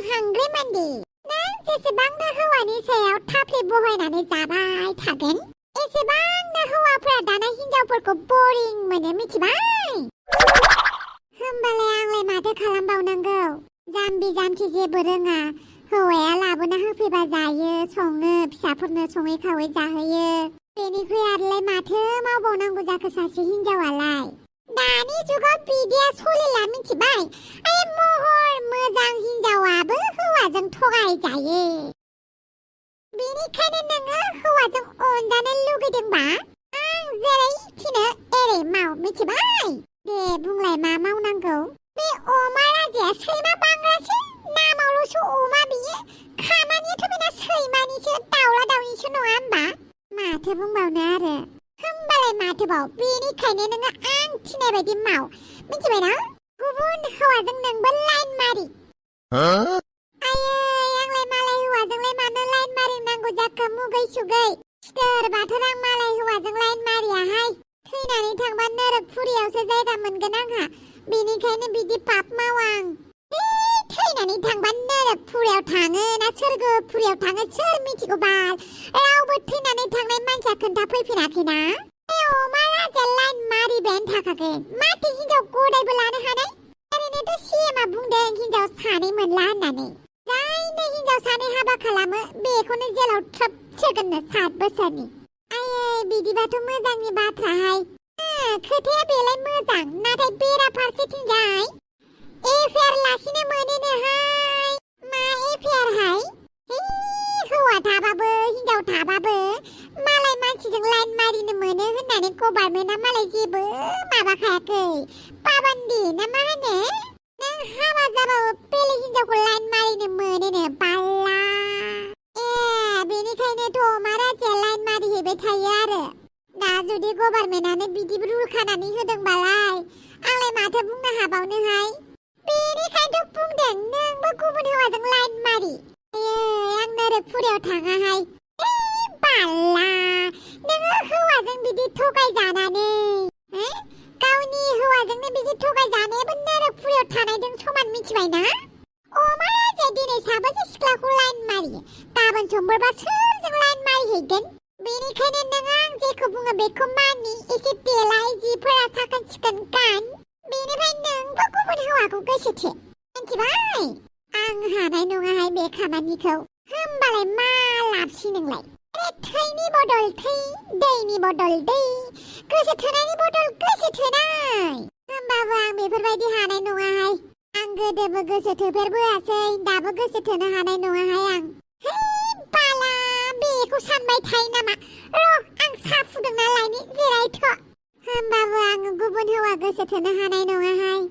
हांग्रेमान्दि नों जेसेबांनो हौवानि सायाव थाफ्ले बहायनानै जाबाय थागोन एसेबांनो हौवाफोरा दाना हिनजावफोरखौ बरिं मोनो मिथिबाय। होमबालाय आंलाय माथो खालामबावनांगौ जाम्बि जाम्बि जेबो रोङा हौवाया लाबोना होफैबा जायो सङो फिसाफोरनो सङै खावै जाहोयो बेनिख्रुइ आरोलाय माथो मावबावनांगौ जाखो सासे हिनजावालाय। दानि जुगाव बिदिया सलिला मिथिबाय महर मोजां हिनजावाबो हौवाजों थगायजायो। बेनिखायनो नोङो हौवाजों अनजानो लुगैदोंबा आं जेरै थिनो एरै माव मिथिबाय। दे बुंलाय मा मावनांगौ। बे अमा राजाया सैमा बांग्रासो नामावल'सो अमा बियो खामानियाथ' बेना सैमानिसो दाउला दाउनिसो नङा होमबा माथो बुंबावनो आरो। होमबालाय माथोबाव बेनिखायनो नोङो आं थिनाय बायदि माव मिथिबायना गुबुन हौवाजों नोंबो लाइन मारि। आयै आंलाय मालाय हौवाजोंलाय मानो लाइन मारिनांगौ जाखो मुगै सुगै सोरबाथ' आं मालाय हौवाजों लाइन मारियाहाय थैनानै थांबा नरक फुरियावसो जायगा मोनगोन आंहा बेनिखायनो बिदि पाप मावा आं। थैनानै थांबा नरक फुरियाव थाङो ना सोरगो फुरियाव थाङो सोर मिथिगौ बाल रावबो थैनानै थांनाय मानसिया खोन्थाफैफेराखैना। अमा राजा लाइन मारिबायानो थाखागोन माथो हिनजाव गदायबो लानो हानाय। ओरैनोथ' सिएमआ बुंदों हिनजाव सानै मोनला होननानै जायनो हिनजाव सानै हाबा खालामो बेखौनो जेलाव थ्रोब सोगोननो 7 बोसोरनि। आयै बिदिबाथ' मोजांनि बाथ्राहाय। खोथाया बेलाय मोजां नाथाय बेराफारसेथिंजाय एफेयार लाखिनो मोनोनोहाय। मा एफेयारहाय हौवा थाबाबो हिनजाव थाबाबो मालाय मानसिजों लाइन मारिनो मोनो होननानै गभार्नमेन्टआ मालाय जेबो माबाखायाखै पाबन्दि ना मा होनो। नों हाबा जाबाबो बेलेग हिनजावखौ लाइन मारिनो मोनोनो बाल्ला। बेनिखायनोथ' अमा राजाया लाइन मारिहैबाय थायो आरो। दा जुदि गभार्नमेन्टआनो बिदि रुल खानानै होदोंबालाय आंलाय माथो बुंनो हाबावनोहाय। बेनिखायनोथ' बुंदों नोंबो गुबुन हौवाजों लाइन मारि। आं नरक फुरियाव थाङाहाय बाल्ला नोङो हौवाजों बिदि थगायजानानै गावनि हौवाजोंनो बिदि थगायजानायाबो नरक फुरियाव थानायजों समान मिथिबायना। अमा राजाया दिनै साबेसे सिख्लाखौ लाइन मारियो गाबोन समफोरबा सोरजों लाइन मारिहैगोन। बेनिखायनो नों आं जेखौ बुङो बेखौ मानि एसे देलाय जिफोरा साखोन सिखोन गान बेनिफ्राय नोंबो गुबुन हौवाखौ गोसोथो मिथिबाय। आं हानाय नङाहाय बे खामानिखौ। होमबालाय मा लाबसि नोंलाय थैनि बदल थै दैनि बदल दै गोसो थोनायनि बदल गोसो थोनाय। होमबाबो आं बेफोरबायदि हानाय नङाहाय। आं गोदोबो गोसो थोफेरबोआसै दाबो गोसो थोनो हानाय नङाहाय आं। बाला बेखौ सानबाय थायो नामा आं साहा फुदुंना लायनि जिरायथ'। होमबाबो आङो गुबुन हौवा गोसो थोनो हानाय नङाहाय।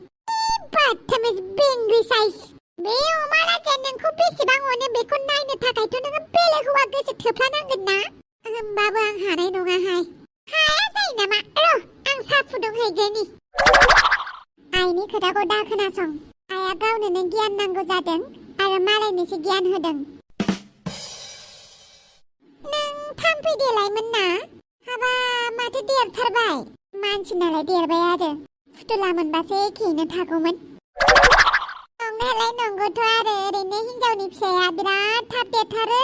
बादतामिज बेंग्रि साइज। बे अमा राजाया नोंखौ बेसेबां अनो बेखौ नायनो थाखायथ' नोङो बेलेग हौवा गोसो थोफ्लानांगोन ना। होमबाबो आं हानाय नङाहाय। हाया जायो नामा आं साहा फुदुंहैग्रोनि। आइनि खोथाखौ दा खोनासं। आइया गावनोनो गियान नांगौ जादों आरो मालायनोसो गियान होदों। नों थाम्फै देलायमोन ना हाबा माथो देरथारबाय। मानसिनालाय देरबाय आरो फुथुला मोनबासो एखेयैनो थागौमोन। नंनायालाय नंगौथ' आरो ओरैनो हिनजावनि फिसाया बिराद थाब देरथारो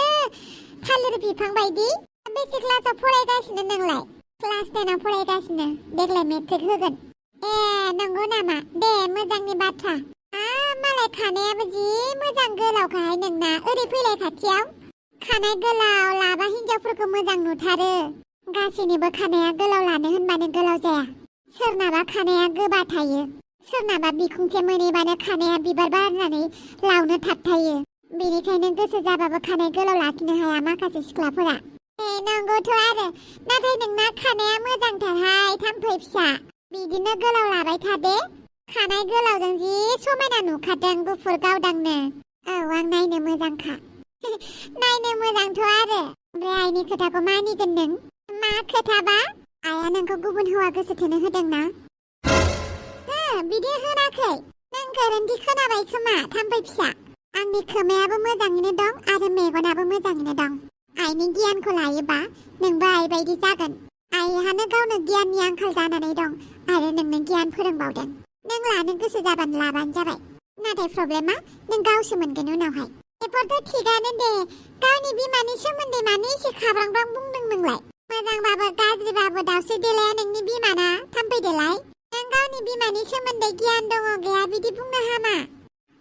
थालिर बिफां बायदि। बेसे क्लासाव फरायगासिनो नोंलाय? क्लास 10आव फरायगासिनो देग्लाय मेट्रिक होगोन। नंगौ नामा दे मोजांनि बाथ्रा। मालाय खानायाबो जि मोजां गोलावखाहाय नोंना ओरै फैलाय खाथियाव। खानाय गोलाव लाबा हिनजावफोरखौ मोजां नुथारो। गासैनिबो खानाया गोलाव लानो होनबानो गोलाव जाया। सोरनाबा खानाया गोबा थायो सोरनाबा बिखुंसे मोनहैबानो खानाया बिबार बारनानै लावनो थाबथायो। बेनिखायनो गोसो जाबाबो खानाय गोलाव लाखिनो हाया माखासे सिख्लाफोरा। नंगौथ' आरो नाथाय नोंना खानाया मोजांथारहाय थाम्फै फिसा। बिदिनो गोलाव लाबाय था दे। खानाय गोलावजों जि समायना नुखादों गुफुर गावदांनो। आं नायनो मोजांखा। नायनो मोजांथ' आरो ओमफ्राय आइनि खोथाखौ मानिगोन नों? मा खोथाबा? आइया नोंखौ गुबुन हौवा गोसो थोनो होदोंना? बिदि होनाखै नों गोरोन्थि खोनाबाय खोमा थाम्फै फिसा। आंनि खोमायाबो मोजाङैनो दं आरो मेगनाबो मोजाङैनो दं। आइनि गियानखौ लायोबा नोंबो आइ बायदि जागोन। आइहानो गावनो गियाननि आंखाल जानानै दं आरो नोंनो गियान फोरोंबावदों। नों लानो गोसो जाबानो लाबानो जाबाय। नाथाय प्रब्लेमा नों गावसो मोनगोन उनावहाय। बेफोरथ' थिगानो दे, गावनि बिमानि सोमोन्दै मानो एसे खाब्रांब्रां बुंदों नोंलाय? मोजांबाबो गाज्रिबाबो दाउस्रि देलाया नोंनि बिमाना, थाम्फै देलाय। नों गावनि बिमानि सोमोन्दै गियान दङ गैया बिदि बुंनो हामा।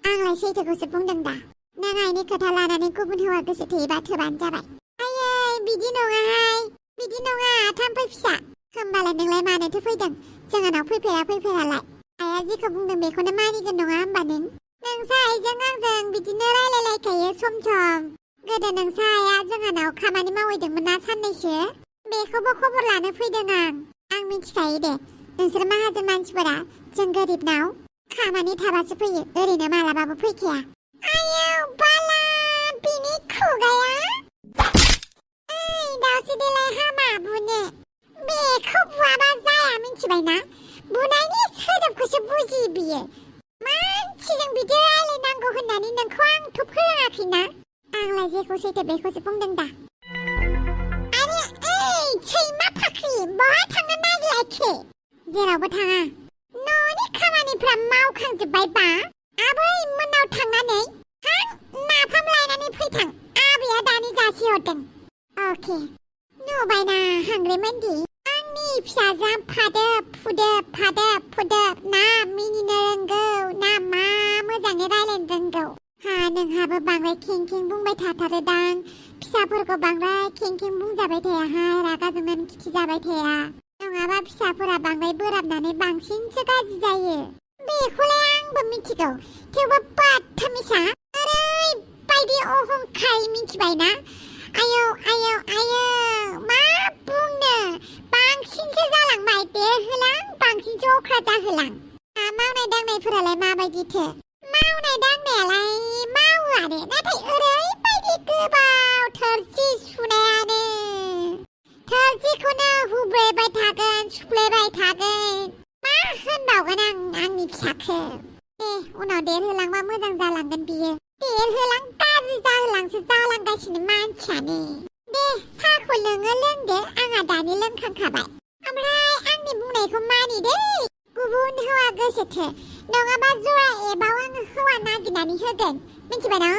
आंलाय सैथोखौसो बुंदों दा। नों आइनि खोथा लानानै गुबुन हौवा गोसो थोयोबा थोबानो जाबाय। आयै बिदि नङाहाय, बिदि नङा थाम्फै फिसा। होमबालाय नोंलाय मानोथो फैदों? जोंहानाव फैफेरालाय। आइया जेखौ बुंदों बेखौनो मानिगोन नङा होमबा नों? नोंसा आइजों आंजों बिदिनो रायलायलायखायो सम सम। गोदो नोंसा आइया जोंहानाव खामानि मावहैदोंमोन ना साननैसो, बेखौबो खबर लानो फैदों आं मिथिखायो दे। नोंसोर माहाजोन मानसिफोरा जों गोरिबनाव खामानि थाबासो फैयो, ओरैनो मालाबाबो फैखाया। आयौ बाला बिनि खुगाया। ओइ दाउस्रि देलाय हामा बुनो। बेखौ बुआबा जाया मिथिबायना? बुनायनि सोदोबखौसो बुजियो बियो। मानसिजों बिदि रायलायनांगौ होननानै नोंखौ आंथ' फोरोङाखैना। आंलाय जेखौ सैथो बेखौसो बुंदों दा। आरे ओइ सैमा फाख्रि बहा थांनो नागिरलायखो? जेरावबो थाङा। न'नि खामानिफ्रा मावखांजोब्बायबा आबै मोननाव थांनानै नाफाम लायनानै फैथां। आबैया दानि जासिहरदों। अके। नुबायना हांग्रेमोनदि आंनि फिसाजोआ फादोब फुदोब ना मिनिनो रोंगौ ना मा मोजाङै रायलायनो रोंगौ। नोंहाबो बांद्राय खें बुंबाय थाथारोदां। फिसाफोरखौ बांद्राय खें बुंजाबाय थायाहाय, रागा जोंनानै खिथि जाबाय थाया। नङाबा फिसाफोरा बांद्राय बोराबनानै बांसिनसो गाज्रि जायो। बेखौलाय आंबो मिथिगौ, थेवबो बादथामिसा ओरैबायदि अहंखारि मिथिबायना? आयौ मा बुंनो, बांसिनसो जालांबाय देरहोलां, बांसिनसो अख्रा जाहोलां। मावनाय दांनायफोरालाय माबायदिथो? मावनाय दांनायालाय मावोआनो, नाथाय ओरैबायदि गोबाव थोरसि सुनायानो। थोरसिखौनो हुब्लेबाय थागोन, सुफ्लेबाय थागोन। मा होनबावगोन आं आंनि फिसाखौ। दे उनाव देरहोलांबा मोजां जालांगोन बियो। देरहोलां गाज्रि जाहोलांसो जालांगासिनो मानसियानो। दे साहाखौ लोंदो, आंहा दानि लोंखांखाबाय। ओमफ्राय आंनि बुंनायखौ मानि दै, गुबुन हौवा गोसोथो, नङाबा जरा एबाव आङो हौवा नागिरनानै होगोन, मिथिबायना?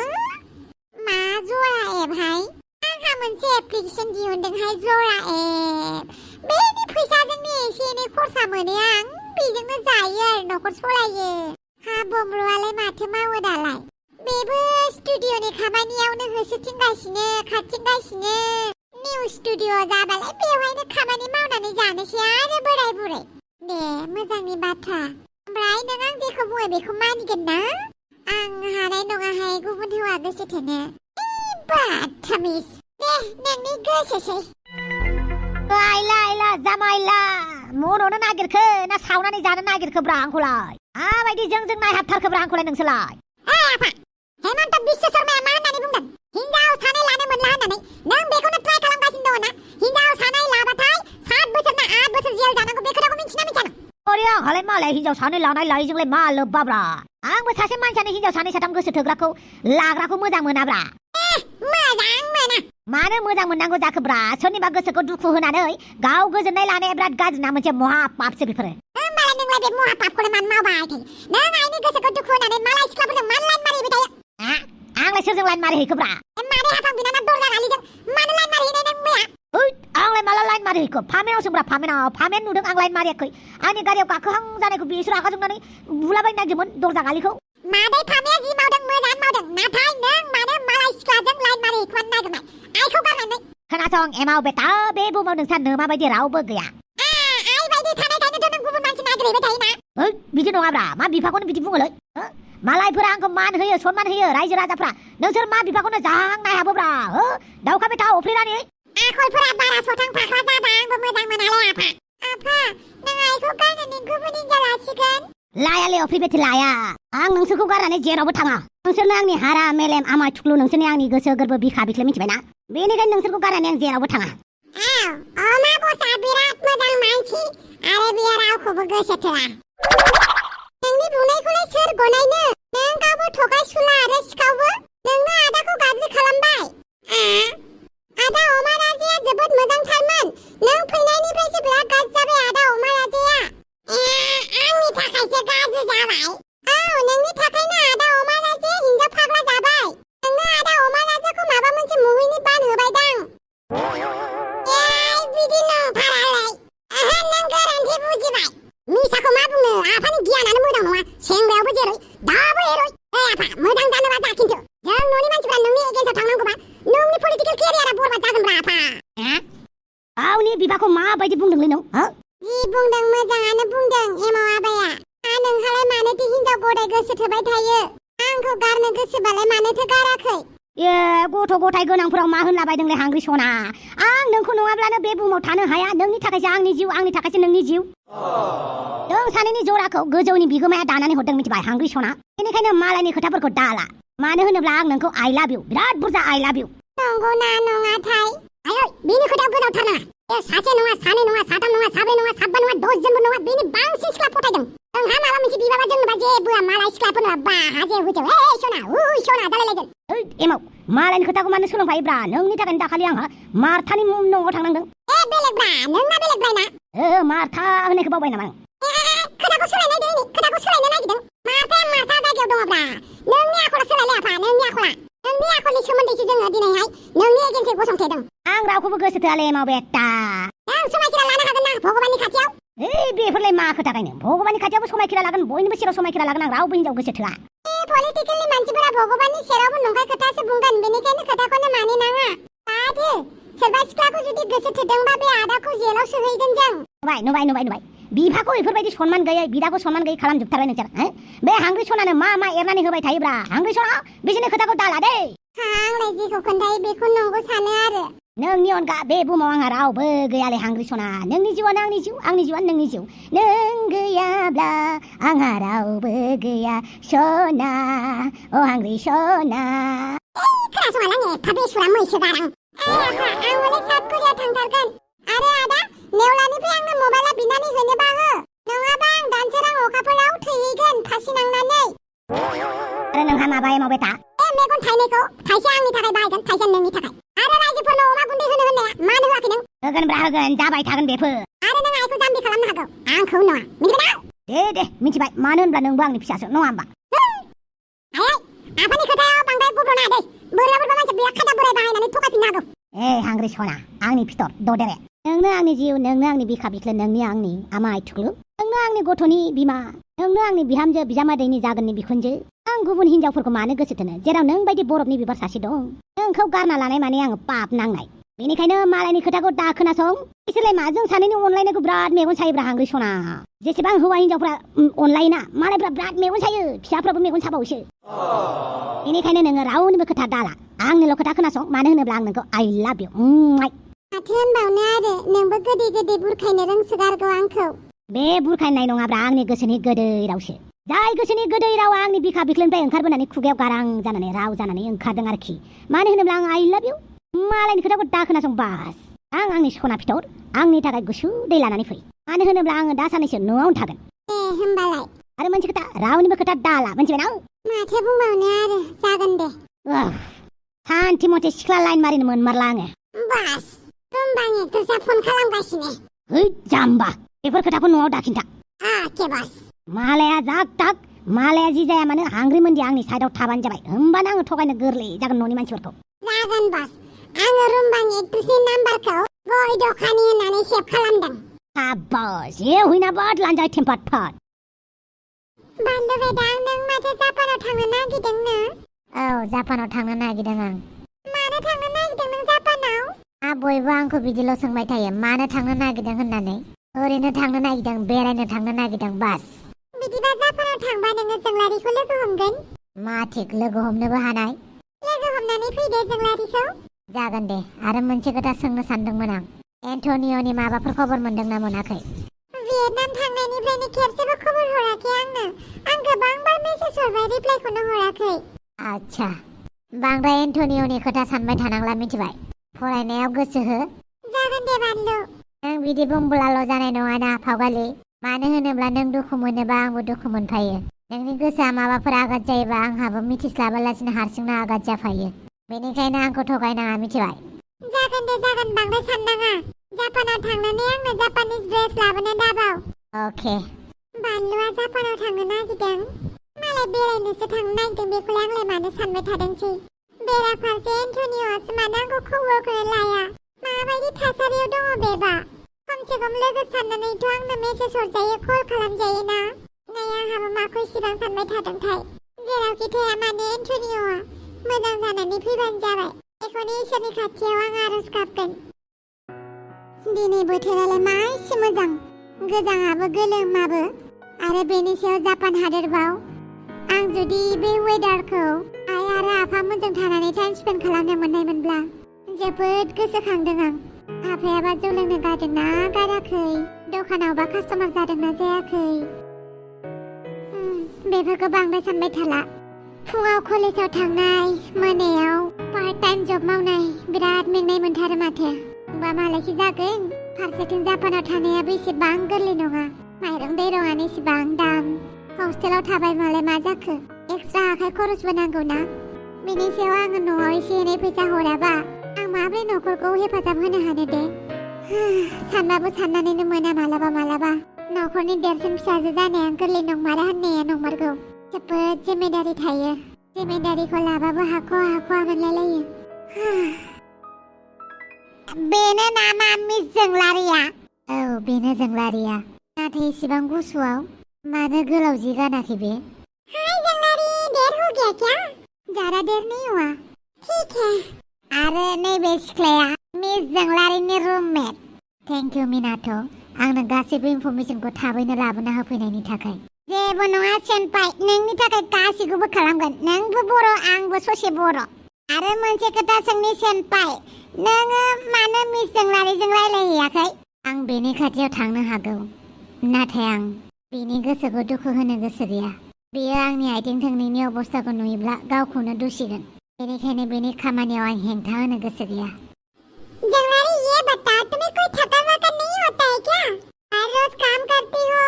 मा जरा एपहाय? आंहा मोनसे एप्लिकेसन दिहुनदोंहाय, जरा एप। बेनि फैसाजोंनो एसे एनै खरसा मोनो आं, बेजोंनो जायो आरो न'खर सलायो। बमरुआलाय माथो मावो दालाय? बेबो स्टुडिअ'नि खामानियावनो होसोथिंगासिनो खारथिंगासिनो। निउ स्टुडिअ' जाबालाय बेवहायनो खामानि मावनानै जानोसै आरो बोराय बुरै। दे मोजांनि बाथ्रा। ओमफ्राय नों आं जेखौ बुङो बेखौ मानिगोन ना? आं हानाय नङाहाय गुबुन हौवा गोसो थोनो। बादथामिस। दे नोंनि गोसोसै। आइला जामाइला, मन'नो नागिरखो ना सावनानै जानो नागिरखोब्रा आंखौलाय? माबायदि जों नायहाबथारखोब्रा आंखौलाय नोंसोरलाय? आफा हेमन्त बिश्व शर्माया मा होननानै बुंदों? हिनजाव सानै लानो मोनला होननानै। नों बेखौनो ट्राइ खालामगासिनो दङ ना? हिनजाव सानै लाबाथाय 7 बोसोर ना 8 बोसोर जेल जानांगौ, बे खोथाखौ मिथिना मिथिया नों? अरे आंहालाय मालाय हिनजाव सानै लानाय लायैजोंलाय मा लोब्बाब्रा? आंबो सासे मानसियानो हिनजाव सानै साथाम गोसो थोग्राखौ लाग्राखौ मोजां मोनाब्रा। मोजां मोना। मानो मोजां मोननांगौ जाखोब्रा? सोरनिबा गोसोखौ दुखु होनानै गाव गोजोननाय लानाया बिराद गाज्रिना, मोनसे महा पापसो बेफोरो। होमबालाय नोंलाय बे महा पापखौनो मानो मावबाय थायो? नों आइनि गोसोखौ दुखु होनानै मालाय सिख्लाफोरजों मानो लाइन मारिबाय थायो? आंलाय सोरजों लाइन मारिहैखोब्रा? मादै हाफां बिनानाव दरजा गालिजों मानो लाइन मारिहैनाय नों मैया? आंलाय माला लाइन मारिहैखो? फामेनावसोब्रा, फामेन नुदों आं लाइन मारियाखै। आंनि गारियाव गाखोहां जानायखौ बिसोर रागा जोंनानै बुलाबायनो नागिरदोंमोन दरजा गालिखौ। मादै फामेया जि मावदों मोजां मावदों, नाथाय नों मानो मालाय सिख्लाजों लाइन मारिहैखोमानो नागिरनाय? आइखौ गारनानै। खोनासं एमाव बेटा, बे बुहुमाव नोंसा नोमा बायदि रावबो गैया। आइ बायदि थानायखायनोथ' नों गुबुन मानसि नागिरहैबाय थायोना? बिदि नङाब्रा, मा बिफाखौनो बिदि बुङोलै? मालायफोरा आंखौ मान होयो, सनमान होयो, रायजो राजाफ्रा। नोंसोर मा बिफाखौनो जाहां नायहाबोब्रा? दाउखा बेटा अफ्रिनानै। आखलफोरा बारा सथां फाख्रा जाबा आंबो मोजां मोनालै आफा। आफा नों आइखौ गारनानै गुबुन हिनजाव लासिगोन? लायालै अफ्रि बेटे लाया। आं नोंसोरखौ गारनानै जेरावबो थाङा। नोंसोरनो आंनि हारा मेलेम आमाय थुख्लु, नोंसोरनि आंनि गोसो गोरबो बिखा बिख्लो मिथिबायना? बेनिखायनो नोंसोरखौ गारनानै आं जेरावबो थाङा। अमा बसा बिराद मोजां मानसि आरो बियो रावखौबो गोसो थोआ। नोंनि बुंनायखौलाय सोर गनायनो? नों गावबो थगायसुला आरो सिखावबो। नोंनो आदाखौ गाज्रि खालामबाय। आदा अमा राजाया जोबोद मोजांथारमोन। नों फैनायनिफ्रायसो बिराद गाज्रि जाबाय आदा अमा राजाया। आंनि थाखायसो गाज्रि जाबाय? औ नोंनि थाखायनो रय आफा मोजां जानोबा जा खिन्थु जों न'नि मानसिफ्रा नोंनि एगेन्स्टआव थांनांगौबा नोंनि पलिटिकेल केरियारा बरबाद जागोनब्रा आफा गावनि बिफाखौ माबायदि बुंदोंलै नों जि बुंदों मोजाङानो बुंदों एमाव आबाया नोंहालाय मानोथो हिनजाव गदाय गोसो थोबाय थायो आंखौ गारनो गोसोबालाय मानोथो गाराखै ए गथ' गथाय गोनांफोराव मा होनलाबायदोंलै हांग्रि सना आं नोंखौ नङाब्लानो बे बुहुमाव थानो हाया नोंनि थाखायसो आंनि जिउ आंनि थाखायसो नोंनि जिउ नों सानैनि जराखौ गोजौनि बिगोमाया दानानै हरदों मिथिबाय हांग्रि सना बेनिखायनो मालायनि खोथाफोरखौ दाला मानो होनोब्ला आं नोंखौ आइ लाभ इउ बिराद बुरजा आइ लाभ इउ नंगौना नङाथाय आयै बेनि खोथायाव गोजावथारनाङा सासे नङा सानै नङा साथाम नङा साब्रै नङा साबा नङा 10 जनबो नङा बेनि बांसिन सिख्ला फथायदों नोंहा माबा मोनसे बिबाबा जोंनोबा जेबोआ मालाय सिख्लाफोरनो बाहाजे हुइथेव सना सना दालायलायगोन एमाव मालायनि खोथाखौ मानो सोलोंफायोब्रा नोंनि थाखायनो दाखालि आंहा मार्थानि न'आव थांनांदों बेलेगब्रा नोंना बेलेगब्रायना मार्था होननायखौ बावबाय नामा खोथाखौ सोलायनाय दोनि खोथाखौ सोलायनो नागिरदों मार्था जायगायाव दङब्रा नोंनि आखला सोलायलाय आफा नोंनि आखलनि सोमोन्दैसो जोङो दिनैहाय नोंनि एजेन्सि गसंथेदों आं रावखौबो गोसो थोआलै एमाव बेटा नों समायखिरा लानो हागोन ना भगबाननि खाथियाव बेफोरलाय मा खोथा गायनो भगबाननि खाथियावबो समायखिरा लागोन बयनिबो सेराव समायखिरा लागोन आं रावबो हिनजाव गोसो थोआ पलिटिकेलनि मानसिफोरा भगबाननि सेरावबो नंखाय खोथासो बुंगोन बेनिखायनो खोथाखौनो मानि नाङा आदि सोरबा सिख्लाखौ जुदि गोसो थोदोंबा बे आदाखौ जेलाव सोहैगोन जों नुबाय बिफाखौ बेफोरबायदि सनमान गैयै बिदाखौ सनमान गैयै खालामजोबथारबाय नोंसोर बे हांग्रि सनानो मा एरनानै होबाय थायोब्रा हांग्रि सना बिसोरनि खोथाखौ दाला दे आंलाय जेखौ खोन्थायो बेखौ नंगौ सानो आरो नोंनि अनगा बे बुहुमाव आंहा रावबो गैयालै हांग्रि सना नोंनि जिउआनो आंनि जिउ आंनि जिउआनो नोंनि जिउ नों गैयाब्ला आंहा रावबो गैया सना अ हांग्रि सना खोनासङालां एफा बेसुरा मैसो गारां आं हले साउथ करिया थांथारगोन आरो आदा नेवलानिफ्राय आंनो मबाइला बिनानै होनोबा हो नङाबा आं दानसोरां अखाफोराव थैहैगोन फासि नांनानै आरो नोंहा माबा एमाव बेटा मेगन थाइनैखौ थाइसे आंनि थाखाय बाहायगोन थाइसे नोंनि थाखाय आरो रायजोफोरनो अमा गुन्दै होनो होननाया मानो होआखै नों होगोन जाबाय थागोन बेफोर आरो नों आइखौ जाम्बि खालामनो हागौ आंखौ नङा मिथिबाय दे मिथिबाय मानो होनब्ला नोंबो आंनि फिसासो नङा होमबा आफानि खोथायाव बांद्राय गुब्रना दै बोरला मानसि बिराद खादा बोराय बाहायनानै थगायफिननो हागौ हांग्रि सना आंनि फिथर ददेरे नोंनो आंनि जिउ नोंनो आंनि बिखा बिख्लो नोंनि आंनि आमाय थुख्लु नोंनो आंनि गथ'नि बिमा नोंनो आंनि बिहामजो बिजामादैनि जागोननि बिखुनजो आं गुबुन हिनजावफोरखौ मानो गोसो थोनो जेराव नों बायदि बरफनि बिबार सासे दं नोंखौ गारना लानाय माने आङो पाप नांनाय बेनिखायनो मालायनि खोथाखौ दा खोनासं बिसोरलाय मा जों सानैनि अनलायनायखौ बिराद मेगन सायोब्रा हांग्रि सना जेसेबां हौवा हिनजावफ्रा अनलायोना मालायफ्रा बिराद मेगन सायो फिसाफ्राबो मेगन साबावोसो बेनिखायनो नोङो रावनिबो खोथा दाला आंनिल' खोथा खोनासं मानो होनोब्ला आं नोंखौ आइ लाभ इउ माथो होनबावनो आरो नोंबो गोदै बुरखायनो रोंसोगारगौ आंखौ बे बुरखायनाय नङाब्रा आंनि गोसोनि गोदै रावसो जाय गोसोनि गोदै रावा आंनि बिखा बिख्लोनिफ्राय ओंखारबोनानै खुगायाव गारां जानानै राव जानानै ओंखारदों आरोखि मानो होनोब्ला आं आइ लाभ इउ मालायनि खोथाखौ दा खोनासं बास आंनि सना फिथर आंनि थाखाय गुसु दै लानानै फै मानो होनोब्ला आङो दा सानैसो न'आवनो थागोन होमबालाय आरो मोनसे खोथा रावनिबो खोथा दाला मोनथिबाय ना माथो बुंबावनो आरो जागोन दे सान्थि मथे सिख्ला लाइन मारिनो मोनमारला आङो बास रुमबाङि गोजा फन खालामगासिनो जाम्बा बेफोर खोथाखौ न'आव दाखिन्था के बास मालाया जाग थाग मालाया जि जाया मानो हांग्रि मोनदि आंनि साइडआव थाबानो जाबाय होमबानो आङो थगायनो गोरलै जागोन न'नि मानसिफोरखौ जागोन बास आङो रुमबाङि एक्ट्रेसनि नाम्बारखौ गय दखानि होननानै सेभ खालामदों साबास हुइना बाद लान्जाय टेम्पार्ड फाट बान्दो बेदा नों माथो जापानाव थांनो नागिरदों नो जापानाव थांनो नागिरदों आं मानो थांनो नागिरदों नों जापानाव बयबो आंखौ बिदिल' सोंबाय थायो मानो थांनो नागिरदों होननानै ओरैनो थांनो नागिरदों बेरायनो थांनो नागिरदों बास बिदिबा जापानाव थांबा नोङो जोंलारिखौ लोगो हमगोन मा थिक लोगो हमनोबो हानाय लोगो हमनानै फैदो जोंलारिखौ जागोन दे आरो मोनसे खोथा सोंनो सानदोंमोन आं एन्टनिय'नि माबाफोर खबर मोनदों ना मोनाखै भियेटनाम थांनायनिफ्रायनो खेबसेबो खबर हराखै आं गोबां बार मेसेज हरबाय रिप्लाइखौनो हराखै आच्छा बांद्राय एन्टनिय'नि खोथा सानबाय थानांला मिथिबाय फरायनायाव गोसो हो जागोन दे बानलु नों बिदि बुंब्लाल' जानाय नङाना फावगालि मानो होनोब्ला नों दुखु मोनोबा आंबो दुखु मोनफायो नोंनि गोसोआ माबाफोर आघात जायोबा आंहाबो मिथिस्लाबालासिनो हारसिंनो आघात जाफायो बेनिखायनो आंखौ थगायनाङा मिथिबाय जागोन दे जागोन बांद्राय साननाङा जापानाव थांनानै आंनो जापानिज ड्रेस लाबोनो दाबाव अके बानलुआ जापानाव थांनो नागिरदों मालाय बेरायनोसो थांनो नागिरदों बेखौलाय आंलाय मानो सानबाय थादोंसै बेराफारसे एन्टनिय'आसो मानो आंखौ खबरखौनो लाया माबायदि थासारियाव दङ बेबा खमसे खम लोगो साननानैथ' आंनो मेसेज हरजायो कल खालामजायो ना नै आंहाबो माखौ इसिबां सानबाय थादोंथाय जेरावखि थाया मानो एन्टनिय'आ मोजां जानानै फैबानो जाबाय। बेखौनो इसोरनि खाथियाव आं आरज गाबगोन। दिनै बोथोरालाय मा एसे मोजां, गोजाङाबो गोलोमाबो, आरो बेनि सायाव जापान हादोरबाव आं जुदि बे वेदारखौ आइ आरो आफामोनजों थानानै टाइम स्पेन्ड खालामनो मोननायमोनब्ला जोबोद गोसोखांदों आं। आफायाबा जौ लोंनो गारदोंना गाराखै, दखानावबा कास्टमार जादोंना जायाखै, बेफोरखौ बांद्राय सानबाय थाला। फुङाव कलेजाव थांनाय, मोनायाव पार्ट टाइम जब मावनाय, बिराद मेंनाय मोनथारो माथो। होमबा मालायखि जागोन, फारसेथिं जापानाव थानायाबो एसेबां गोरलै नङा। माइरं दैरंआनो एसेबां दाम। हस्टेलाव थाबाय मालाय मा जाखो, एक्सट्रा आखाइ खरसबो नांगौ ना। बेनि सायाव आङो न'आव एसे एनै फैसा हराबा आं माब्रै न'खरखौ हेफाजाब होनो हानो दे। सानबाबो साननानैनो मोना मालाबा मालाबा। न'खरनि देरसिन फिसाजो जानाया गोरलै नंमारा होननाया नंमारगौ। जोबोद जिम्मेदारि थायो। जिम्मेदारिखौ लाबाबो हाख'वा हाख'वा मोनलायलायो। बेनो नामा मिस जोंलारिया? औ बेनो जोंलारिया। नाथाय इसेबां गुसुआव मानो गोलाव जि गानाखै बे? हाय जोंलारी, देर हो गया क्या? ज़्यादा देर नहीं हुआ। ठीक है। आरो नैबे सिख्लाया मिस जोंलारिनि रुममेट। थेंक इउ मिनाथ' आंनो गासैबो इनफरमेशनखौ थाबैनो लाबोना होफैनायनि थाखाय। जेबो नङा सेनपाइ, नोंनि थाखाय गासैखौबो खालामगोन। नोंबो बर', आंबो ससे बर'। आरो मोनसे खोथा सोंनि सेनपाइ, नोङो मानो मिस जोंलारिजों रायलायहैयाखै? आं बेनि खाथियाव थांनो हागौ, नाथाय आं बेनि गोसोखौ दुखु होनो गोसो गैया। बेयो आंनि आथिं थोंनैनि अबस्थाखौ नुयोब्ला गावखौनो दुसिगोन। बेनिखायनो बेनि खामानियाव आं हेंथा होनो गोसो गैया। जोंलारी, ये बताओ, तुम्हें कोई थका वका नहीं होता है क्या? हर रोज काम करती हो,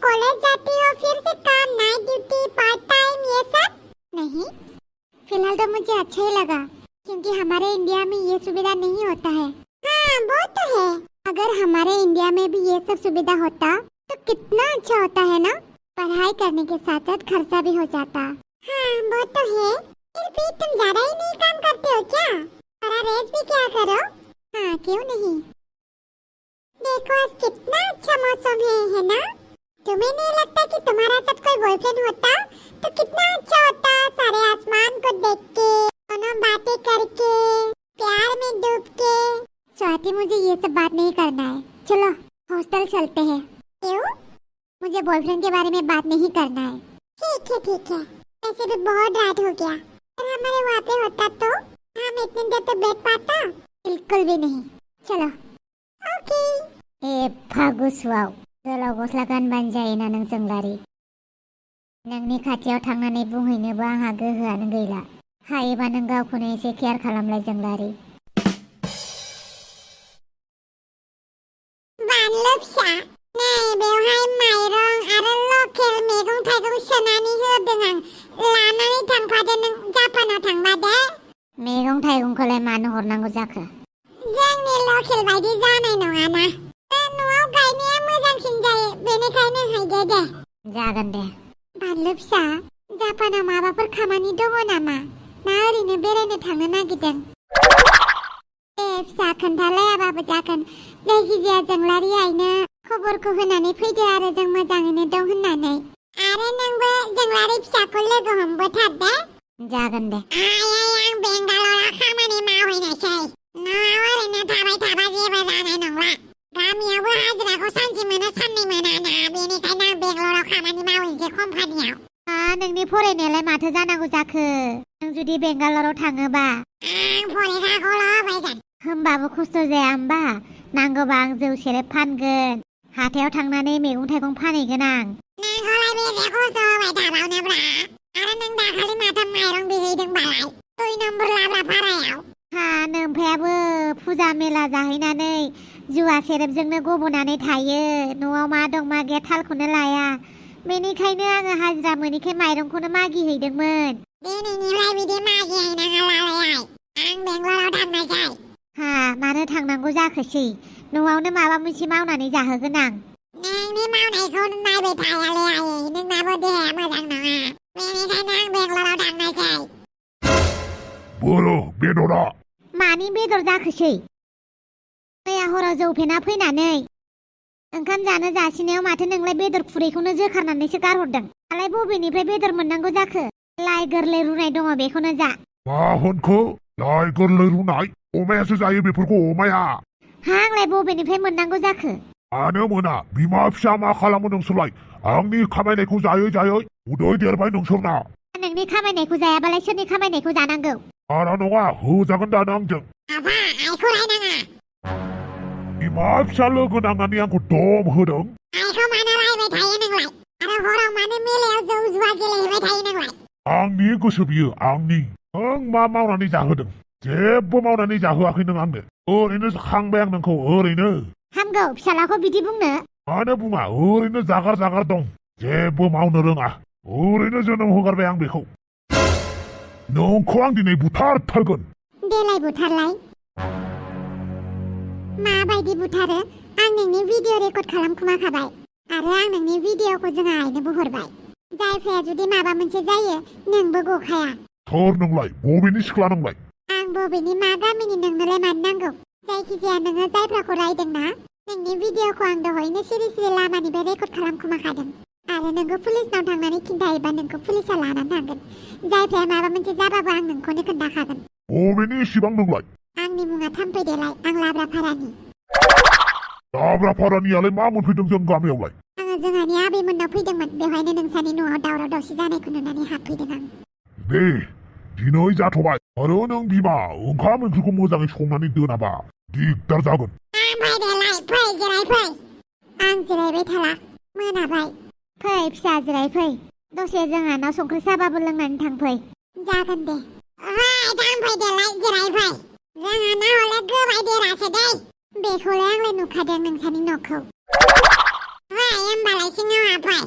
कॉलेज जाती हो, फिर से काम, नाइट ड्यूटी, पार्ट टाइम, ये सब? नहीं, फिलहाल तो मुझे अच्छा ही लगा, क्योंकि हमारे इंडिया में ये सुविधा नहीं होता है। हाँ वो तो है। अगर हमारे इंडिया में भी ये सब सुविधा होता तो कितना अच्छा होता है ना। पढ़ाई करने के साथ साथ खर्चा भी हो जाता। हाँ वो तो है। फिर भी तुम ज्यादा ही नहीं काम करते हो क्या? थोड़ा रेस्ट भी क्या करो। हाँ क्यों नहीं। देखो आज कितना अच्छा मौसम है ना? तुम्हें नहीं लगता कि तुम्हारा साथ कोई बॉयफ्रेंड होता तो कितना अच्छा होता? सारे आसमान को देख के, दोनों बातें करके, प्यार में डूब के। स्वाति मुझे ये सब बात नहीं करना है, चलो हॉस्टल चलते हैं। क्यों? मुझे बॉयफ्रेंड के बारे में बात नहीं करना है। ठीक है ठीक है, ऐसे भी बहुत रात हो गया। अगर हमारे वहाँ पे होता तो हम इतनी देर तो बैठ पाता? बिल्कुल भी नहीं। चलो ओके। ए फागुसवाव, गोलाव गस्ला गानबानो जायोना नों जोंलारी। नोंनि खाथियाव थांनानै बुंहैनोबो आंहा गोहोआनो गैला। हायोबा नों गावखौनो एसे केयार खालामलाय जोंलारी। बानलु फिसा, नै बेवहाय माइरं आरो लकेल मैगं थाइगं सोनानै होदों आं। लानानै थांफादो नों जापानाव थांबा दे। मैगं थाइगंखौलाय मानो हरनांगौ जाखो? जोंनि लकेल बायदि जानाय नङाना। न'आव गायनाया मोजांसिन जायो, बेनिखायनो हैदो दे। जागोन दे। बानलु फिसा, जापानाव माबाफोर खामानि दङ नामा? ना ओरैनो बेरायनो थांनो नागिरदों? ए फिसा खोन्थालायाबाबो जागोन। जायखिजाया जोंलारि आइनो खबरखौ होनानै फैदो आरो जों मोजाङैनो दं होननानै। आरो नोंबो जोंलारि फिसाखौ लोगो हमबोथार दे। जागोन दे। आं बेंगालराव खामानि मावहैनोसै। न'आव ओरैनो थाबाय थाबा जेबो जानाय नंला। गामियावबो हाजिराखौ सानसे मोनो साननै मोनाना, बेनिखायनो आं बेंगालराव खामानि मावहैनोसै कम्पानियाव। नोंनि फरायनायालाय माथो जानांगौ जाखो? नों जुदि बेंगालराव थाङोबा? आं फरिखाखौल' होफैगोन। होमबाबो खस्थ' जाया होमबा? नांगौबा आं जौ सेरेब फानगोन, हाथायाव थांनानै मैगं थाइगं फानहैगोन आं। नोंखौलाय बेसे खस्थ' होबाय थाबावनोब्रा? आरो नों दाखालि माथो माइरं बिहैदोंबालाय 2 नम्बर लाब्रा भारायाव? नोमफायाबो फुजा मेला जाहैनानै जुवा सेरेबजोंनो गब'नानै थायो। न'आव मा दं मा गैया थालखौनो लाया। बेनिखायनो आङो हाजिरा मोनैखाय माइरंखौनो मागिहैदोंमोन। दिनैनिफ्राय बिदि मागिहैनाङालाय, आं बेंगालराव थांनायसै। मानो थांनांगौ जाखोसै? न'आवनो माबा मोनसे मावनानै जाहोगोन आं। नोंनि मावनायखौ नायबाय थायालै आयै, नोंनाबो देहाया मोजां नङा। बेनिखायनो आं बेंगालराव थांनायसै। बोरो बेदरा। मानि बेदर जाखोसै? मैया हराव जौ फेना फैनानै ओंखाम जानो जासिनायाव माथो नोंलाय बेदर खुरैखौनो जोखारनानैसो गारहरदों। दालाय बबेनिफ्राय बेदर मोननांगौ जाखो? लाइ गोरलै रुनाय दङ बेखौनो जा। मा होनखो? लाइ गोरलै रुनाय? अमायासो जायो बेफोरखौ, अमाया। आंलाय बबेनिफ्राय मोननांगौ जाखो? मानो मोना? बिमा फिसा मा खालामो नोंसोरलाय? आंनि खामायनायखौ जायै जायै उदै देरबाय नोंसोरना। नोंनि खामायनायखौ जायाबालाय सोरनि खामायनायखौ जानांगौ? बारा नङा, होजागोन दानो आंजों। आफा आइखौ रायनाङा। बिमा फिसा लोगो नांनानै आंखौ दम होदों। आइखौ मानो रायबाय थायो नोंलाय? आरो हराव मानो मेलायाव जौ जुवा गेलेहैबाय थायो नोंलाय? आंनि गोसो बियो, आंनि। नों मा मावनानै जाहोदों? जेबो मावनानै जाहोआखै नों आंनो। ओरैनो खांबाय आं नोंखौ, ओरैनो। हामगौ फिसालाखौ बिदि बुंनो। मानो बुङा? ओरैनो जागार जागार दं, जेबो मावनो रोङा। ओरैनो जोनोम होगारबाय आं बेखौ। नोंखौ आं दिनै बुथारथारगोन। देलाय बुथारलाय। माबायदि बुथारो? आं नोंनि भिडिअ रेकर्ड खालामखुमाखाबाय आरो आं नोंनि भिडिअखौ जोंहा आइनोबो हरबाय। जायफाया जुदि माबा मोनसे जायो नोंबो गखाया। सोर नोंलाय? बबेनि सिख्ला नोंलाय? आं बबेनि मा गामिनि नोंनोलाय मानो नांगौ? जायखिजाया नोङो जायफ्राखौ रायदोंना, नोंनि भिडिअखौ आं दहायनो सिरि सिरि लामानिफ्राय रेकर्ड खालामखुमाखादों आरो नोंखौ पुलिसनाव थांनानै खिन्थायोबा नोंखौ पुलिसा लानानै थांगोन। जायफ्राया माबा मोनसे जाबाबो आं नोंखौनो खोन्थाखागोन। बबेनि इसिबां नोंलाय? आंनि मुङा थाम्फै देलाय, आं लाब्राफारानि। लाब्राफारानियालाय मा मोनफैदों जों गामियावलाय? आङो जोंहानि आबैमोननाव फैदोंमोन, बेवहायनो नोंसानि न'आव दावराव दावसि जानायखौ नुनानै हाबफैदों आं। दे, दिनै जाथ'बाय। आरो नों बिमा ओंखाम ओंख्रिखौ मोजाङै संनानै दोनाबा दिगदार जागोन। थाम्फै देलाय, फै जिराय फै। आं जिरायबाय थाला, मोनाबाय। फै फिसा जिराय फै। दसे जोंहानाव संख्रि साहाबाबो लोंनानै थांफै। जागोन दे। ओइ थाम्फै देलाय, जिराय फै। जोंहाना हले गोबाय देरासो दै। बेखौलाय आंलाय नुखादों नोंसानि न'खौ। फै होमबालाय सिङाव हाबफै।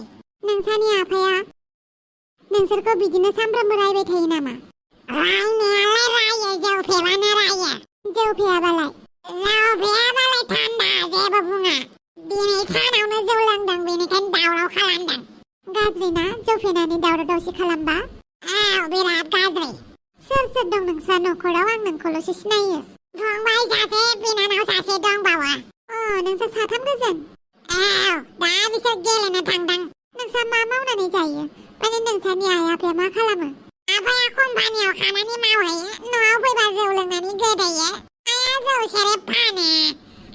नोंसानि आफाया नोंसोरखौ बिदिनो सानफ्रामबो रायबाय थायो नामा? रायनायालाय रायो, जौ फेबानो रायो। जौ फेयाबालाय? जौ फेयाबालाय थान्दा, जेबो बुङा। दिनै सानावनो जौ लोंदों, बेनिखायनो दावराव खालामदों। गाज्रि ना जौ फेनानै दावराव दावसि खालामबा? औ, बिराद गाज्रि। सोर सोर दं नोंस्रा न'खराव? आं नोंखौल'सो सिनायो। फंबाय सासे, बिनानाव सासे दंबावो। नोंसोर साथाम गोजोन? औ, दा बिसोर गेलेनो थांदों। नोंस्रा मा मावनानै जायो? माने नोंसानि आइ आफाया मा खालामो? आफाया कम्पानियाव खामानि मावहैयो, न'आव फैबा जौ लोंनानै गोदैयो। आइया जौ सेरेब फानो,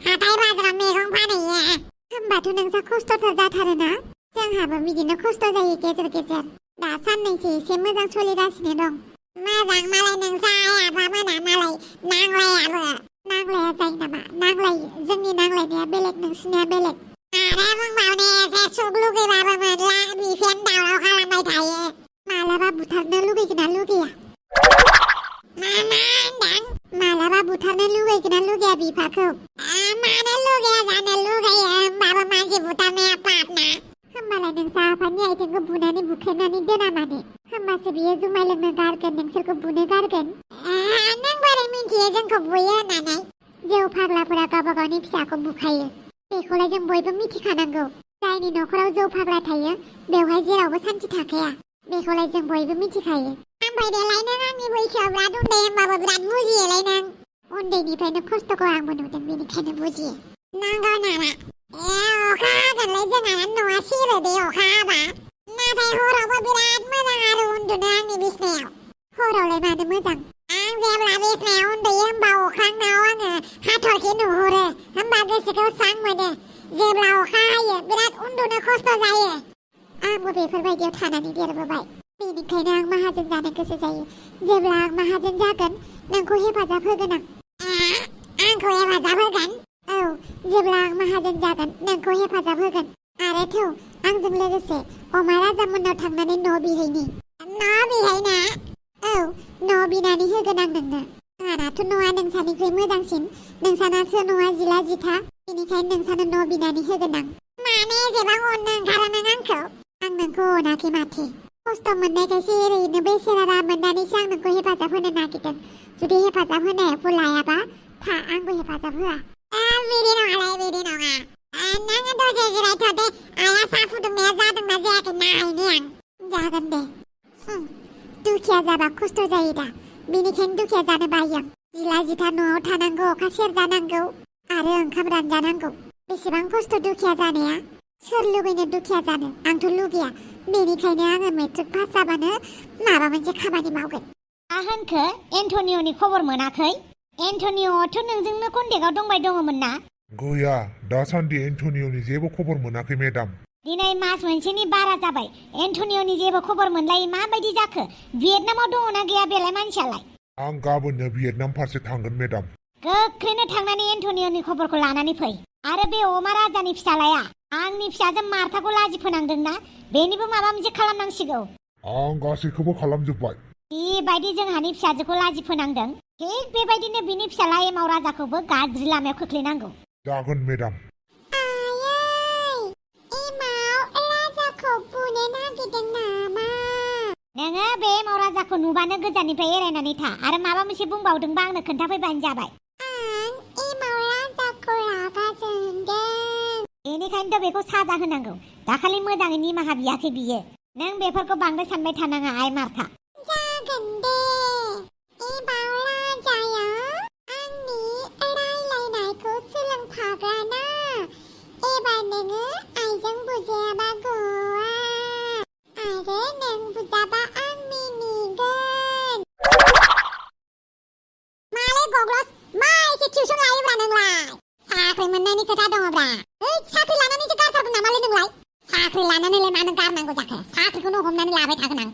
हाथाय बाजाराव मैगं फानहैयो। होमबाथ' नोंसा खस्थ'थार जाथारोना? जोंहाबो बिदिनो खस्थ' जायो गेजेर गेजेर। दा साननैसो एसे मोजां सोलिगासिनो दं। मोजां, मालाय नोंसा आइ आफामोना मालाय नांलायाबो। नांलाया जायो नामा? नांलायो। जोंनि नांलायनाया बेलेग, नोंसिनिया बेलेग। आरो बुंबावनो एसे सुख लुगैबाबो मोनला, बिफायानो दावराव खालामबाय थायो। मालाबा बुथारनो लुगैगोना लुगैया? मा होनदों? मालाबा बुथारनो लुगैगोना लुगैया बिफाखौ? मानो लुगैया जानो, लुगैयो। होमबाबो मानसि बुथारनाया पाप ना। होमबालाय नोंसा आफानि आथिंखौ बुनानै बुख्रेबनानै दोना मानो? होमबासो बियो जुमाय लोंनो गारगोन, नोंसोरखौ बुनो गारगोन। नों बोरै मिन्थियो जोंखौ बुयो होननानै? जौ फाग्लाफोरा गावबा गावनि फिसाखौ बुखायो। बेखौलाय जों बयबो मिथिखानांगौ। जायनि न'खराव जौ फाग्ला थायो बेवहाय जेरावबो सान्थि थाखाया। बेखौलाय जों बयबो मिथिखायो। थाम्फै देलाय, नों आंनि बैसोआव बिराद उन्दै, होमबाबो बिराद बुजियोलाय नों। उन्दैनिफ्रायनो खस्थ'खौ आंबो नुदों, बेनिखायनो बुजियो। नंगौ नामा? अखा हागोनलाय, जोंहाना न'आ सिरो दे अखा हाबा। नाथाय हरावबो बिराद मोजां आरो उन्दुनो आंनि बिसनायाव। हरावलाय मानो मोजां? आं जेब्ला बिसनायाव उन्दुयो होमबा अख्राङाव आङो हाथरखि नुहुरो, होमबा गोसोखौ स्रां मोनो। जेब्ला अखा हायो बिराद उन्दुनो खस्थ' जायो। आंबो बेफोरबायदियाव थानानै देरबोबाय, बेनिखायनो आं माहाजोन जानो गोसो जायो। जेब्ला आं माहाजोन जागोन नोंखौ हेफाजाब होगोन आं। आंखौ हेफाजाब होगोन? औ, जेब्ला आं माहाजोन जागोन नोंखौ हेफाजाब होगोन। आरो थौ, आंजों लोगोसे अमा राजामोननाव थांनानै न' बिहैनि। न' बिहैनो? औ, न' बिनानै होगोन आं नोंनो। आंहाथ' न'आ नोंसानिख्रुइ मोजांसिन। नोंसानासो न'आ जिला जिथा, बेनिखायनो नोंसानो न' बिनानै होगोन आं। मानो एसेबां अननो ओंखारो नों आंखौ? आं नोंखौ अनाखै माथो। खस्थ' मोननायखायसो ओरैनो बेसेरा मोननानैसो आं नोंखौ हेफाजाब होनो नागिरदों। जुदि हेफाजाब होनायखौ लायाबा था, आंबो हेफाजाब होआ। बिदि नङालाय, बिदि नङा। नोङो दसे जिरायथ' दे, आइया साहा फुदुंनाया जादोंना जायाखै नायनि आं। जागोन दे। दुखिया जाबा खस्थ' जायो दा, बेनिखायनो दुखिया जानो बायो आं। जिला जिथा न'आव थानांगौ, अखा सेरजानांगौ आरो ओंखाम रानजानांगौ। बेसेबां खस्थ' दुखिया जानाया। सोर लुबैनो दुखिया जानो? आंथ' लुगैया। बेनिखायनो आङो मेट्रिक पास जाबानो माबा मोनसे खामानि मावगोन। होनखो एन्टनिअनि खबर मोनाखै? एन्टनिअआथ' नोंजोंनो कन्टेक्टआव दंबाय दङमोन ना? गैया, दासान्दि एन्टनिअनि जेबो खबर मोनाखै मेडाम। दिनै मास मोनसेनि बारा जाबाय एन्टनिअनि जेबो खबर मोनलायै माबायदि जाखो? भियेटनामाव दङना गैया बेलाय मानसियालाय? आं गाबोननो भियेटनाम फारसे थांगोन मेडाम। गोख्रैनो थांनानै एन्टनिअनि खबरखौ लानानै फै। आरो बे अमा राजानि फिसालाया आंनि फिसाजो मार्ताखौ लाजि फोनांदोंना, बेनिबो माबा मोनसे खालामनांसिगौ। आं गासैखौबो खालामजोब्बाय। बेबायदि जोंहानि फिसाजोखौ लाजि फोनांदों, थिग बेबायदिनो बिनि फिसाला एमाव राजाखौबो गाज्रि लामायाव खोख्लैनांगौ। जागोन मेडाम। नोङो बे एमाव राजाखौ नुबानो गोजाननिफ्राय एरायनानै था आरो माबा मोनसे बुंबावदोंबा आंनो खोन्थाफैबानो जाबाय। आं एमाव राजाखौ रागा जोंदों। बेनिखायनोथ' बेखौ साजा होनांगौ। दाखालि मोजाङै निमाहा बियाखै बियो। नों बेफोरखौ बांद्राय सानबाय थानाङा आइ मार्ता। जागोन दे। एमाव राजाया आंनि रायलायनायखौ सोलोंफाग्राना। एबार नोङो आइजों बुजायाबा गवा आरो नों बुजाबा आं मिनिगोन। मालै गग्लस, मा एसे टिउसन लायोब्रा नोंलाय? साख्रि मोननायनि खोथा दङब्रा। साख्रि लानानैसो गारथारगोन नामालै नोंलाय? साख्रि लानानैलाय मानो गारनांगौ जाखो? साख्रिखौनो हमनानै लाबाय थागोन आं।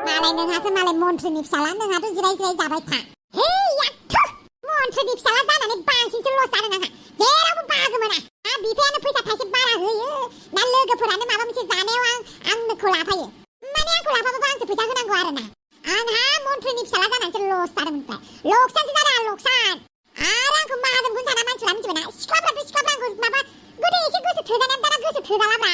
मालाय नोंहासो मालाय मन्थ्रिनि फिसाला, नोंहाथ' जिराय जिराय जाबाय था। हे याथु, मन्थ्रिनि फिसाला जानानै बांसिनसो लस जादों आंहा। जेरावबो बाहागो मोना। बिफायानो फैसा थाइसे बारा होयो, दा लोगोफोरानो माबा मोनसे जानायाव आंनोखौ लाफायो। माने आंखौ लाफाबाबो आंसो फैसा होनांगौ आरोना। आंहा मन्थ्रिनि फिसाला जानानैसो लस जादोंमोन। लकसानसो जादों आं, लकसान। आरो आंखौ माहाजोनखौनो साना मानसिफ्रा मिथिबायना। सिख्लाफ्राथ' सिख्लाफ्रा आंखौ माबा गोदो एसे गोसो थोजानायानो दाना गोसो थोजालाब्रा।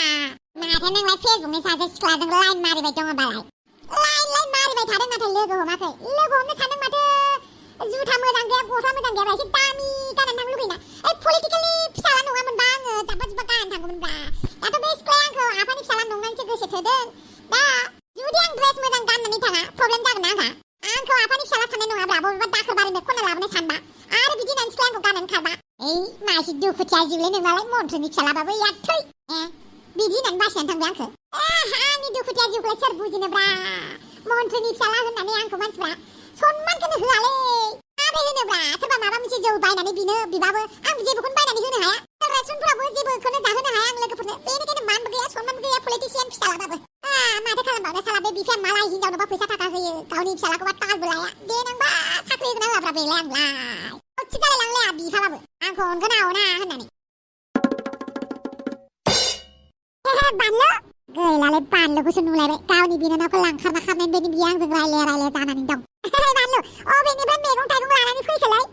माथो नोंलाय फेसबुकनि सासे सिख्लाजों लाइन मारिबाय दङबालाय? लाइन मारिबाय थादों, नाथाय लोगो हमाखै। लोगो हमनो सानदों माथो जुथा मोजां गैया, गस्ला मोजां गैयाब्रा। एसे दामि गाननानै थांनो लुगैयोना। पलिटिकेलनि फिसाला नङामोनबा आङो जाब्बा जुब्बा गाननानै थांगौमोनब्रा। दाथ' बे सिख्लाया आंखौ आफानि फिसाला नंनानैसो गोसो थोदों। दा जुदि आं ड्रेस मोजां गाननानै थाङा प्रब्लेम जागोन ना आंहा। आंखौ आफानि फिसाला साननाय नङाब्रा, बबेबा दाखोर बारिनिफ्राय खनना लाबोनाय सानबा। आरो बिदि होननानै सिख्लाया आंखौ गाननानै खारबा। मासे दुखुथिया जिउलै नोंनालाय, मन्थ्रिनि फिसालाबाबो याथै। बिदि होननानै बासिनानै थांबाय आंखौ। आंनि दुखुथिया जिउखौलाय सोर बुजिनोब्रा। मन्थ्रिनि फिसाला होननानै आंखौ मानसिफ्रा सनमानखौनो होआलै। माबे होनोब्रा, सोरबा माबा मोनसे जौ बायनानै बिबाबो आं जेबोखौनो बायनानै होनो हाया। रेस्टुरेन्टफोरावबो जेबोखौनो जाहोनो हाया आं लोगोफोरनो। बेनिखायनो मानबो गैया, सनमानबो गैया, पलिटिसियान फिसालाबाबो। माथो खालामबावनो, साला बे बिफाया मालाय हिनजावनोबा फैसा थाखा होयो, गावनि फिसालाखौबा तालबो लाया। देनांबा साख्रि होगोना होआब्रा बेलाय आंलाय। थिग जालायलांलाया बिफाबाबो आंखौ अनगोना अना होननानै। बानलु गैलालै, बानलुखौसो नुलायबाय। गावनि बिनानावखौ लांखारना खारनायनि बायदि बियो आंजों रायलाया जानानै दं। बानलु, अबेनिफ्राय मैगं थाइगं लानानै फैखोलै?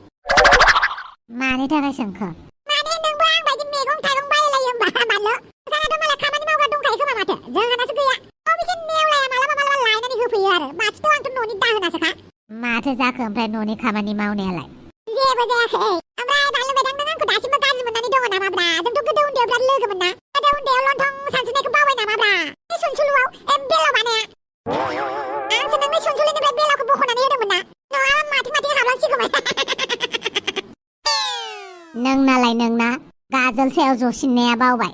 मानि थाखाय सोंखो? माने नोंबो आं बायदि मैगं थाइगं बायलायो होमबा बानलु? जोंहाथ' मालाय खामानि मावग्रा दंखायो खोमा माथो? जोंहानासो गैया। अबेसे नेवलाया मालाबा लायनानै होफैयो आरो। माथोथ' आंथ' न'नि दाहोनासोखा। माथो जाखो ओमफ्राय न'नि खामानि मावनायालाय? जेबो जायाखै। ओमफ्राय बानलु मेदाम, नों आंखौ दासिमबो गाज्रि मोननानै दङ नामाब्रा? जोंथ' गोदो उन्दैयाव बिराद लोगोमोन ना। गोदो उन्दैयाव लन्थं सानस्रिनायखौ बावबाय नामाब्रा? बे सनसुलुआव बेलाव बानाया। आंसो नोंनि सनसुलिनिफ्राय बेलावखौ बख'नानै होदोंमोन ना। नङाबा माथो हाबलांसिगौमोन। नोंनालाय नोंना गाजोल सायाव जसिननाया बावबाय।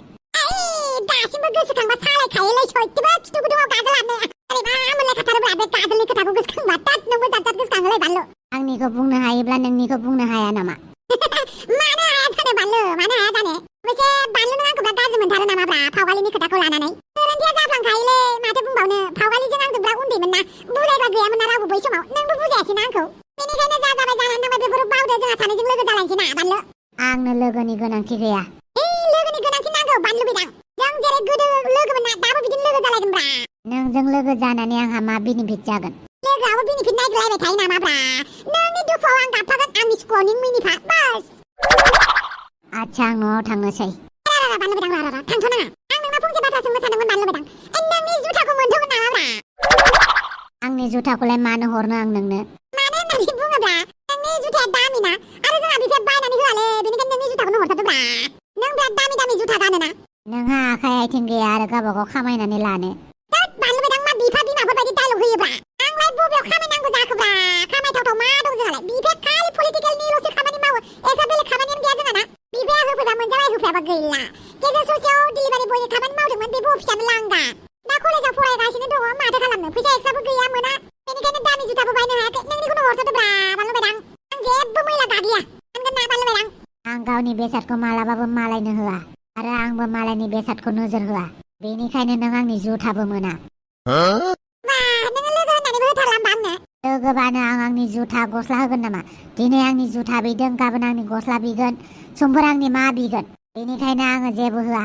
दासिमबो गोसोखांबा सालायखायोलै सयथिबो खिथु गुदुङाव गाजोल हाबनो। बोरैबा मोनलायखाथारोब्रा बे गाजोलनि खोथाखौ गोसोखांबा। दाद नोंबो जाद गोसोखाङोलै बानलु। आंनिखौ बुंनो हायोब्ला नोंनिखौ बुंनो हाया नामा? मानो हाया जानो बानलु, मानो हाया जानो? मोनसे बानलु, नों आंखौ बिराद गाज्रि मोनथारो नामाब्रा फावगालिनि खोथाखौ लानानै? गोरोन्थिया जाफ्लांखायोलै, माथो बुंबावनो। फावगालिजों आंजों बिराद उन्दैमोन ना, बुजायग्रा गैयामोन ना रावबो बै समाव। नोंबो बुजायासैना आंखौ। बेनिखायनो जा जाबाय जानानै थांबाय बेफोरखौ बावदो। जोंहा सानैजों लोगो जालायनोसै ना बानलु? आंनो लोगोनि गोनांथि गैया। लोगोनि गोनांथि नांगौ बानलु बिदां। जों जेरै गोदो लोगोमोन ना, दाबो बिदिनो लोगो जालायगोनब्रा। नोंजों लोगो जानानै आंहा मा बेनिफिट जागोन? लोगोआबो बेनिफिट नागिरलायबाय थायो नामाब्रा? नोंनि दुखुआव आं गाबफागोन, आंनि सुखुआव नों मिनिफा, बास। आच्छा, आं न'आव थांनोसै। बानलु बिदां, थांथ' नाङा। आं नोंनाव फंसे बाथ्रा सोंनो सानदोंमोन बानलु बिदां। नोंनि जुथाखौ मोनथ'गोन नामाब्रा? आंनि जुथाखौलाय मानो हरनो आं नोंनो? मानो होननानै बुङोब्ला नोंनि जुथाया दामि ना, आरो जोंहा बिफाया बायनानै होआलै। बेनिखायनो नोंनि जुथाखौनो हरथारदोब्रा। नों बिराद दामि जुथा गानोना। नोंहा आखाइ आथिं गैया आरो गावबागाव खामायनानै लानो। बानलु बिदां, मा बिफा बिमाफोर बायदि डायलग होयोब्रा? आंलाय बबेयाव खामायनांगौ जाखोब्रा? खामायथावथाव मा दं जोंहालाय? बिफाया खालि पलिटिकेलनिल'सो खामानि मावो। एसा बेलेग खामानियानो गैया जोंहाना। बिफाया होफैबा मोनजाबाय, होफैयाबा गैला। गेजेर ससेयाव डिलिभारि बयनि खामानि मावदोंमोन, बेबो अफिसानो लांगा। जुथाबो बायनो हायाखै नोंनिखौनो हरथ'दोब्रा बानलु बायदां आं जेबो मैला गाग्लिया गानगोन ना बानलु बायदां आं गावनि बेसादखौ मालाबाबो मालायनो होआ आरो आंबो मालायनि बेसादखौ नोजोर होआ बेनिखायनो नों आंनि जुथाबो मोना बा नोङो लोगो होननानैबो होथारला होमबा आंनो लोगोबानो आं आंनि जुथा गस्ला होगोन नामा दिनै आंनि जुथा बिदों गाबोन आंनि गस्ला बिगोन समफोर आंनि मा बिगोन बेनिखायनो आङो जेबो होआ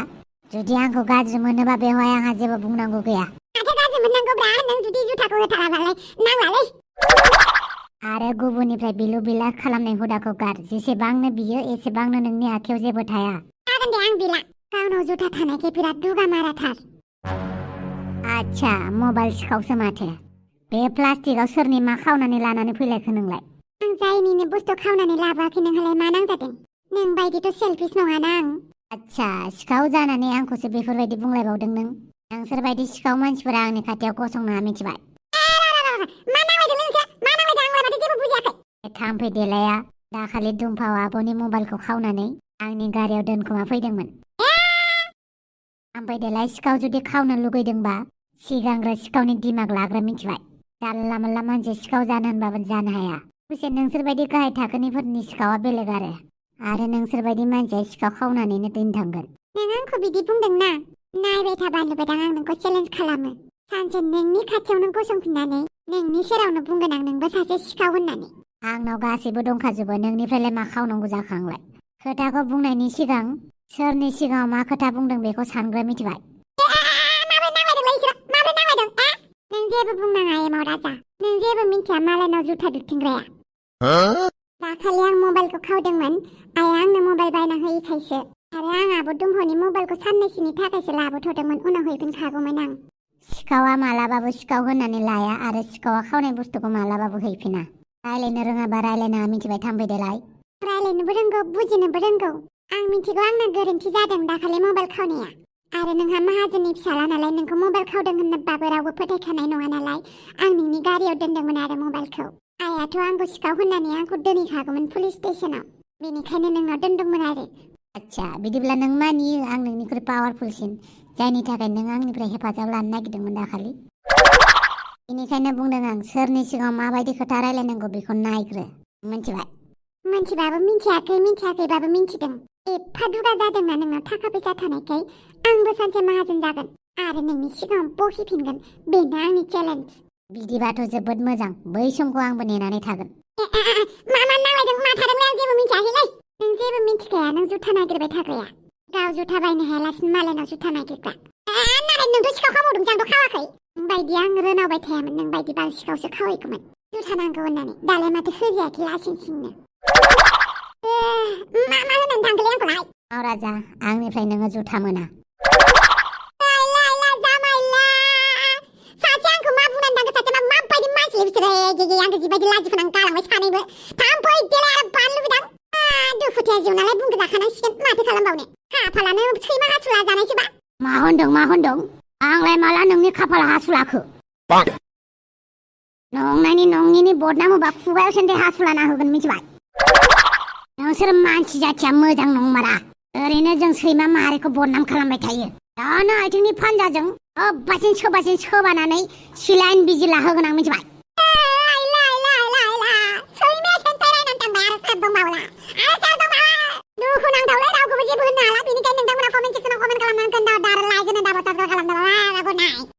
जुदि आंखौ गाज्रि मोनोबा बेवहाय आंहा जेबो बुंनांगौ गैया माथो गाज्रि मोननांगौब्रा नों जुदि जुथाखौ होथाराबालाय नांलालै आरो गुबुननिफ्राय बिलु बिला खालामनाय हुदाखौ गार जेसेबांनो बियो एसेबांनो नोंनि आखायाव जेबो थाया जागोन दे आं बिला गावनाव जुथा थानायखाय बिराद दुगा माराथार आच्छा मबाइल सिखावसो माथो बे प्लास्टिकआव सोरनि मा खावनानै लानानै फैलायखो नोंलाय आं जायनिनो बुस्थु खावनानै लाबोआखै नोंहालाय मा नांजादों नों बायदिथ' सेलफिस नङाना आं आच्छा सिखाव जानानै आंखौसो बेफोरबायदि बुंलायबावदों नों नोंसोरबायदि सिखाव मानसिफोरा आंनि खाथियाव गसंनाङा मिथिबाय मा नांलायदों नोंसोर मा नांलायदों आंलाय माथो जेबो बुजियाखै बे थाम्फै देलाया दाखालि दुमफाव आब'नि मबाइलखौ खावनानै आंनि गारियाव दोनखोमा फैदोंमोन थाम्फै देलाय सिखाव जुदि खावनो लुगैदोंबा सिगांग्रो सिखावनि दिमाग लाग्रा मिथिबाय जानला मोनला मानसि सिखाव जानो होनबाबो जानो हाया लोगोसे नोंसोरबायदि गाहाय थाखोनिफोरनि सिखावा बेलेग आरो नोंसोरबायदि मानसिया सिखाव खावनानैनो दिन थांगोन नों आंखौ बिदि बुंदोंना नायबाय था बानलु बायदां आं नोंखौ चेलेन्ज खालामो सानसे नोंनि खाथियावनो गसंफिननानै नोंनि सेरावनो बुंगोन आं नोंबो सासे सिखाव होननानै आंनाव गासैबो दंखाजोबो नोंनिफ्रायलाय मा खावनांगौ जाखो आंलाय खोथाखौ बुंनायनि सिगां सोरनि सिगाङाव मा खोथा बुंदों बेखौ सानग्रो मिथिबाय नों जेबो बुंनाङा एमाव राजा नों जेबो मिथिया मालायनाव जुथा दुथिंग्राया दाखालि आं मबाइलखौ खावदोंमोन आइया आंनो मबाइल बायना होयैखायसो आरो आंहाबो दुम्फावनि मबाइलखौ साननैसोनि थाखायसो लाबोथ'दोंमोन उनाव हैफिनखागौमोन आं सिखावा मालाबाबो सिखाव होननानै लाया आरो सिखावा खावनाय बुस्थुखौ मालाबाबो हैफिना रायलायनो रोङाबा रायलायनाङा मिथिबाय थाम्फै देलाय रायलायनोबो रोंगौ बुजिनोबो रोंगौ आं मिथिगौ आंना गोरोन्थि जादों दाखालि मबाइल खावनाया आरो नोंहा माहाजोननि फिसाला नालाय नोंखौ मबाइल खावदों होनबाबो रावबो फोथायखानाय नङा नालाय आं नोंनि गारियाव दोनदोंमोन आरो मबाइलखौ आइयाथ' आंखौ सिखाव होननानै आंखौ दोनहैखागौमोन पुलिस स्टेसनाव बेनिखायनो नोंनाव दोनदोंमोन आरो आच्छा बिदिब्ला नों मानियो आं नोंनिख्रुइ पावारफुलसिन जायनि थाखाय नों आंनिफ्राय हेफाजाब लानो नागिरदोंमोन दाखालि बेनिखायनो बुंदों आं सोरनि सिगाङाव माबायदि खोथा रायलायनांगौ बेखौ नायग्रो मिथिबाय मिथिबाबो मिथियाखैबाबो मिथिदों एफा दुगा जादोंना नोंनाव थाखा फैसा थानायखाय आंबो सानसे माहाजोन जागोन आरो नोंनि सिगाङाव बखिफिनगोन बेनो आंनि चेलेन्ज बिदिबाथ' जोबोद मोजां बै समखौ आंबो नेनानै थागोन मा नांलायदों मा थादोंलै आं जेबो मिथियाखैलै नों जेबो मिथिखाया नों जुथा नागिरबाय थाग्राया गाव जुथा बायनो हायालासिनो मालायनाव जुथा नागिरग्रा नालाय नोंथ' सिखाव खावदों आंथ' खावाखै नोंबायदि आं रोनावबाय थायामोन नोंबायदि बाल सिखावसो खावैगौमोन जुथा नांगौ होननानै दालाय माथो होजायाखै लासिं सिंनो मा होननानै थांखोलै आंखौलाय राजा आंनिफ्राय नोङो जुथा मोना सासे आंखौ मा बुंनानै थांखो सासे माबायदि मानसि बिसोरो आंखौ जिबायदि लाजि फोनां गालांबाय सानैबो थाम्फै देलाय आरो बानलु बिदां दुखुथिया जिउ नालाय बुंगो जाखानांसिगोन माथो खालामबावनो खाफालानो सैमा हासुला जानायसोबा मा होनदों आंलाय माला नोंनि खाफाल हासुलाखो नंनायनि बदनाम होबा खुगायाव सेन्देल हासुलाना होगोन मिथिबाय नोंसोर मानसि जाथिया मोजां नंमारा ओरैनो जों सैमा माहारिखौ बदनाम खालामबाय थायो दानो आथिंनि फानजाजों अब्बासिन सोबानानै सिलाइन बिजि लाहोगोन आं मिथिबाय दुखुनांथावलै रावखौबो जेबो होननो हाला बेनिखायनो नोंथांमोना कमेन्ट सेक्सनाव कमेन्ट खालामनानै खोन्था दारा लाइक होनो दाबा साबस्क्राइब खालामनो